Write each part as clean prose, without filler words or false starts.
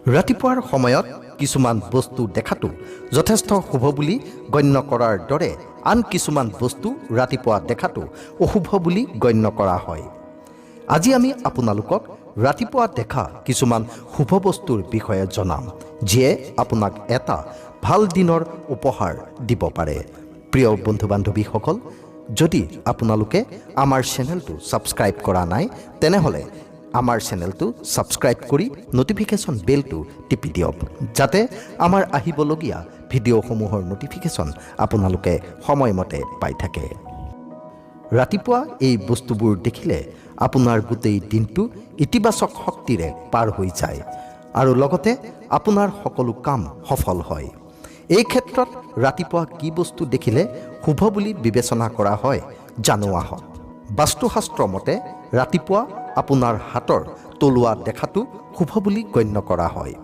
ৰাতিপুৱাৰ সময়ত কিছুমান বস্তু দেখাটো যথেষ্ট শুভ বুলি গণ্য কৰাৰ দৰে আন কিছুমান বস্তু ৰাতিপুৱা দেখাটো অশুভ বুলি গণ্য কৰা হয়। আজি আমি আপোনালোকক ৰাতিপুৱা দেখা কিছুমান শুভ বস্তুৰ বিষয়ে জনাম, যিয়ে আপোনাক এটা ভাল দিনৰ উপহাৰ দিব পাৰে। প্ৰিয় বন্ধু বান্ধৱীসকল, যদি আপোনালোকে আমাৰ চেনেলটো ছাবস্ক্ৰাইব কৰা নাই, তেনেহ'লে আমাৰ চেনেলটো ছাবস্ক্ৰাইব কৰি ন'টিফিকেশ্যন বেলটো টিপি দিয়ক, যাতে আমাৰ আহিবলগীয়া ভিডিঅ'সমূহৰ ন'টিফিকেশ্যন আপোনালোকে সময়মতে পাই থাকে। ৰাতিপুৱা এই বস্তুবোৰ দেখিলে আপোনাৰ গোটেই দিনটো ইতিবাচক শক্তিৰে পাৰ হৈ যায় আৰু লগতে আপোনাৰ সকলো কাম সফল হয়। এই ক্ষেত্ৰত ৰাতিপুৱা কি বস্তু দেখিলে শুভ বুলি বিবেচনা কৰা হয়, জানো আহক। বাস্তুশাস্ত্ৰ মতে ৰাতিপুৱা আপোনাৰ হাতৰ তলুৱা দেখাটো শুভ বুলি গণ্য কৰা হয়।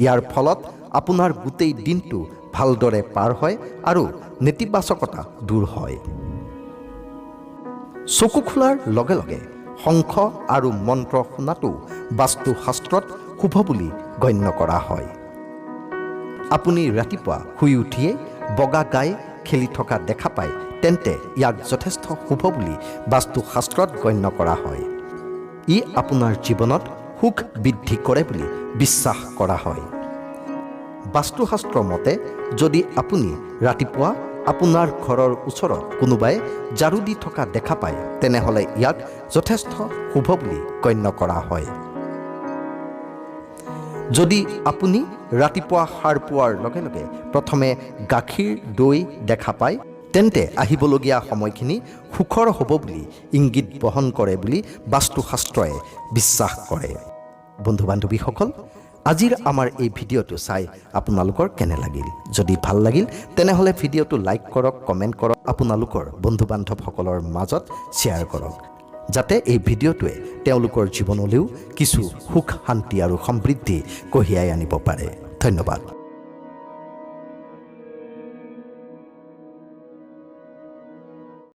ইয়াৰ ফলত আপোনাৰ গোটেই দিনটো ভালদৰে পাৰ হয় আৰু নেতিবাচকতা দূৰ হয়। চকু খোলাৰ লগে লগে শংখ আৰু মন্ত্ৰ শুনাটো বাস্তুশাস্ত্ৰত শুভ বুলি গণ্য কৰা হয়। আপুনি ৰাতিপুৱা শুই উঠিয়ে বগা গাই খেলি থকা দেখা পায়, তেন্তে ইয়াক যথেষ্ট শুভ বুলি বাস্তুশাস্ত্ৰত গণ্য কৰা হয়। ই আপোনাৰ জীৱনত সুখ বৃদ্ধি কৰে বুলি বিশ্বাস কৰা হয়। বাস্তুশাস্ত্ৰ মতে যদি আপুনি ৰাতিপুৱা আপোনাৰ ঘৰৰ ওচৰত কোনোবাই ঝাড়ু দি থকা দেখা পায়, তেনেহ'লে ইয়াক যথেষ্ট শুভ বুলি গণ্য কৰা হয়। যদি আপুনি ৰাতিপুৱা সাৰ পোৱাৰ লগে লগে প্ৰথমে গাখীৰ দৈ দেখা পায়, তেন্তে আহিবলগীয়া সময়খিনি সুখৰ হ'ব বুলি ইংগিত বহন কৰে বুলি বাস্তুশাস্ত্ৰই বিশ্বাস কৰে। বন্ধু বান্ধৱীসকল, আজিৰ আমাৰ এই ভিডিঅ'টো চাই আপোনালোকৰ কেনে লাগিল? যদি ভাল লাগিল, তেনেহ'লে ভিডিঅ'টো লাইক কৰক, কমেণ্ট কৰক, আপোনালোকৰ বন্ধু বান্ধৱসকলৰ মাজত শ্বেয়াৰ কৰক, যাতে এই ভিডিঅ'টোৱে তেওঁলোকৰ জীৱনলৈও কিছু সুখ, শান্তি আৰু সমৃদ্ধি কঢ়িয়াই আনিব পাৰে। ধন্যবাদ।